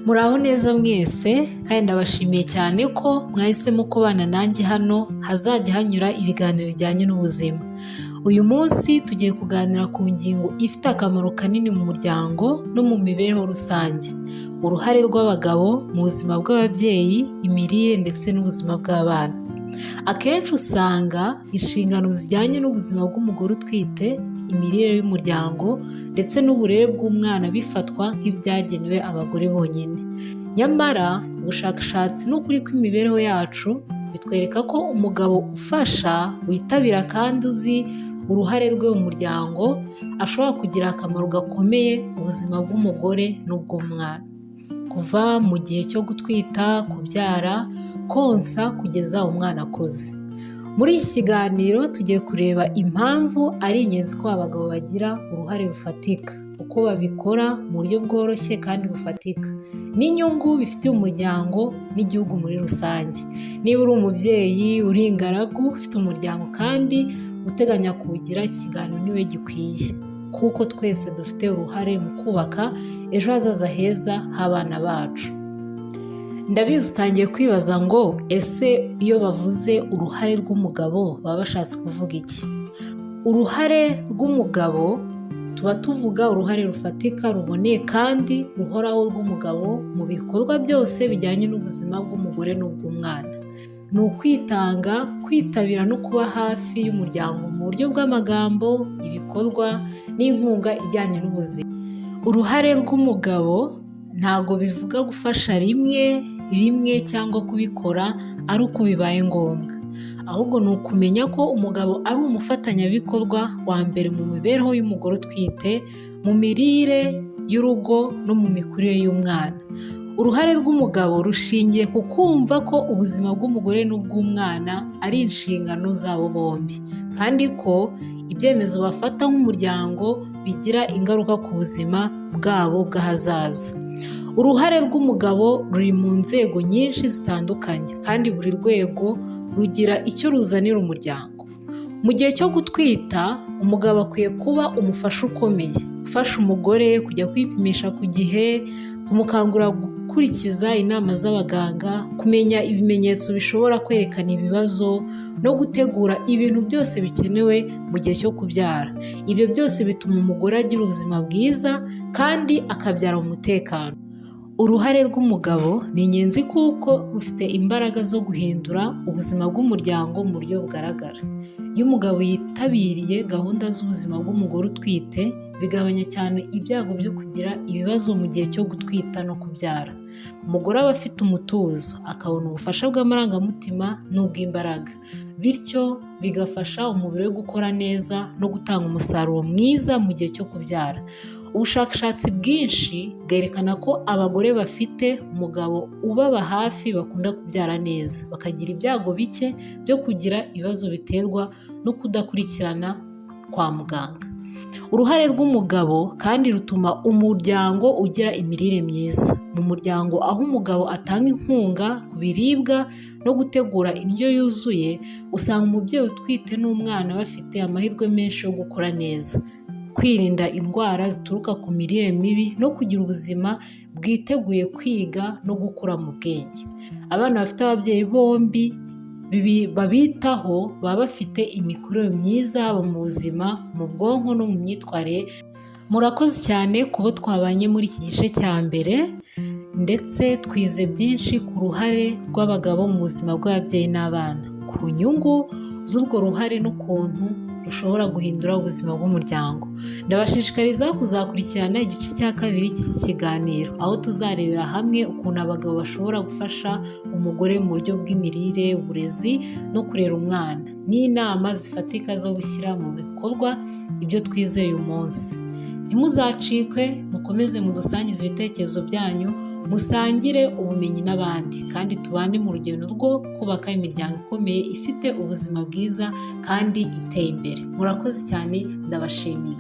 Muraho neza mwese, kandi ndabashimiye cyane ko mwahisemo kubana nanjye hano hazajya hanyura ibiganiro bijyanye n'ubuzima. Uyu munsi tugiye kuganira ku ngingo ifite akamaro kanini mu muryango no mu mibereho rusange: uruhare rw'abagabo mu buzima bw'ababyeyi, imirire ndetse n'ubuzima bw'abana. Akenshi usanga inshingano zijyanye n'ubuzima bw'umugore utwite, imirire y'umuryango ndetse n'uburere bw'umwana bifatwa nk'ibyagenewe abagore bonyine. Nyamara ubushakashatsi n'ukuri kw'imibereho yacu bitwereka ko umugabo ufasha, witabira kandi uzi uruhare rwe mu muryango ashobora kugira akamaro gakomeye mu buzima bw'umugore n'ubw'umwana. Kuva mu gihe cyo gutwita, kubyara, konsa kugeza umwana akuze. Muri iki kiganiro tugiye kureba impamvu ari ingenzi ko abagabo bagira uruhare rufatika, uko babikora mu buryo bworoshye kandi bufatika, n'inyungu bifitiye umuryango n'igihugu muri rusange. Niba uri umubyeyi, uri ingaragu, ufite umuryango kandi uteganya kuwugira, iki kiganiro niwe gikwiye, kuko twese dufite uruhare mu kubaka ejo hazaza heza h'abana bacu. Ndabizi utangiye kwibaza ngo: "Ese iyo bavuze uruhare rw'umugabo baba bashatse kuvuga iki?" Uruhare rw'umugabo, tuba tuvuga uruhare rufatika, ruboneye kandi ruhoraho rw'umugabo mu bikorwa byose bijyanye n'ubuzima bw'umugore n'ubw'umwana. Ni ukwitanga, kwitabira no kuba hafi y'umuryango mu buryo bw'amagambo, ibikorwa n'inkunga ijyanye n'ubuzima. Uruhare rw'umugabo ntabwo bivuga gufasha rimwe rimwe cyangwa kubikora ari uko bibaye ngombwa, ahubwo ni ukumenya ko umugabo ari umufatanyabikorwa wa mbere mu mibereho y'umugore utwite, mu mirire y'urugo no mu mikurire y'umwana. Uruhare rw'umugabo rushingiye ku kumva ko ubuzima bw'umugore n'ubw'umwana ari inshingano zabo bombi, kandi ko ibyemezo bafata nk'umuryango bigira ingaruka ku buzima bwabo bw'ahazaza. Uruhare rw'umugabo ruri mu nzego nyinshi zitandukanye, kandi buri rwego rugira icyo ruzanira umuryango. Mu gihe cyo gutwita, umugabo akwiye kuba umufasha ukomeye, ufasha umugore kujya kwipimisha ku gihe, kumukangurira gukurikiza inama z'abaganga, kumenya ibimenyetso bishobora kwerekana ibibazo no gutegura ibintu byose bikenewe mu gihe cyo kubyara. Ibyo byose bituma umugore agira ubuzima bwiza kandi akabyara mu mutekano. Uruhare rw'umugabo ni ingenzi kuko rufite imbaraga zo guhindura ubuzima bw'umuryango mu buryo bugaragara. Iyo umugabo yitabiriye gahunda z'ubuzima bw'umugore utwite, bigabanya cyane ibyago byo kugira ibibazo mu gihe cyo gutwita no kubyara. Umugore aba afite umutuzo, akabona ubufasha bw'amarangamutima n'ubw'imbaraga, bityo bigafasha umubiri we gukora neza no gutanga umusaruro mwiza mu gihe cyo kubyara. Ubushakashatsi bwinshi bwerekana ko abagore bafite umugabo ubaba hafi bakunda kubyara neza, bakagira ibyago bike byo kugira ibibazo biterwa no kudakurikirana kwa muganga. Uruhare rw'umugabo kandi rutuma umuryango ugira imirire myiza. Mu muryango aho umugabo atanga inkunga ku biribwa no gutegura indyo yuzuye, usanga umubyeyi utwite n'umwana bafite amahirwe menshi yo gukura neza, kwirinda indwara zituruka ku mirire mibi no kugira ubuzima bwiteguye kwiga no gukura mu bwenge. Abana bafite ababyeyi bombi babitaho baba bafite imikurire myiza, haba mu buzima, mu bwonko no mu myitwarire. Murakoze cyane kubo twabanye muri iki gice cya mbere, ndetse twize byinshi ku ruhare rw'abagabo mu buzima bw'ababyeyi n'abana, ku nyungu z'urwo ruhare n'ukuntu rushobora guhindura ubuzima bw'umuryango. Ndabashishikariza kuzakurikirana igice cya kabiri cy'iki kiganiro, aho tuzarebera hamwe ukuntu abagabo bashobora gufasha umugore mu buryo bw'imirire, uburezi no kurera umwana, n'inama zifatika zo gushyira mu bikorwa ibyo twize uyu munsi. Ntimuzacikwe, mukomeze mudusangize ibitekerezo byanyu, musangire ubumenyi n'abandi, kandi tubane mu rugendo rwo kubaka imiryango ikomeye, ifite ubuzima bwiza kandi iteye imbere. Murakoze cyane, ndabashimiye.